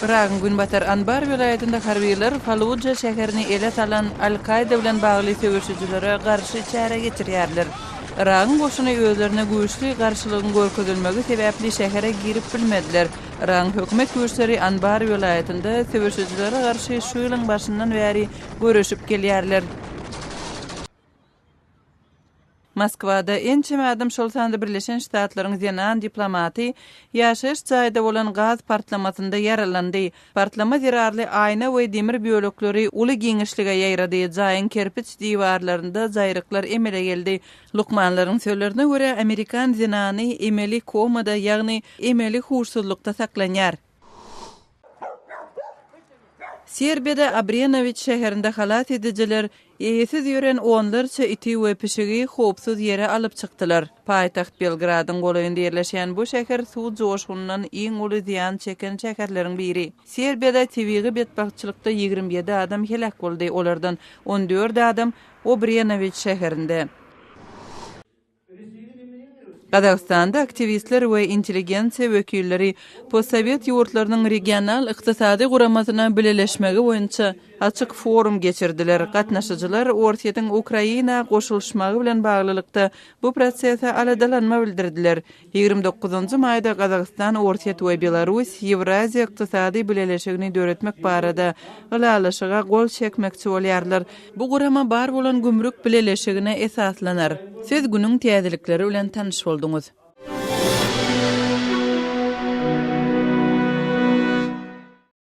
Yragyň günbatar Anbar welaýatynda harbylar Falluja şäherini ele salan Al-Kaýda bilen bagly söweşijilere garşy çäre geçirýärler. Yragyň goşuny özlerine güýçli garşylygyň görkezilmegi sebäpli şähere girip bilmediler. Yragyň hökümet güýçleri Anbar welaýatynda söweşijilere garşy şu ýylyň başyndan bäri göreşip gelýärler. Moskwada ençeme adam, şol sanda Birleşen Ştatlaryň zenan diplomaty ýaşaýyş jaýda bolan gaz partlamasynda ýaralandy. Partlama zerarly aýna we demir bölekleri uly giňişlige ýaýrady, jaýyň kerpiç diwarlarynda jaýryklar emele geldi. Lukmanlaryň sözlerine görä, amerikan zenany emeli komada, ýagny emeli huşsuzlykda saklanýar. Serbiýada Obrenowiç şäherinde halas edijiler eýesiz ýören onlarça iti we pişigi howpsuz ýere alyp çykdylar. Paýtagt Belgradyň golaýynda ýerleşýän bu şäher suw joşgunyndan iň uly zyýan çeken şäherleriň biri. Serbiýada tebigy betbagtçylykda 27 adam heläk boldy, olardan 14 adam Obrenowiç şäherinde. Gazagystanda aktiwistler we intelligensiýa wekilleri postsowet ýurtlarynyň regional ykdysady guramasyna bileleşmegi boýunça açyk forum geçirdiler. Gatnaşyjylar Orsýetiň Ukraina goşulyşmagy bilen baglylykda bu prosese aladalanma bildirdiler. 29 maýda Gazagystan, Orsýet we Belarus Ýewraziýa ykdysady bileleşigini döretmek barada ylalaşyga gol çekmekçi bolýarlar. Bu gurama bar bolan gümrük bileleşigine esaslanar. Siz günüň täzelikleri bilen tanyş bolduňyz.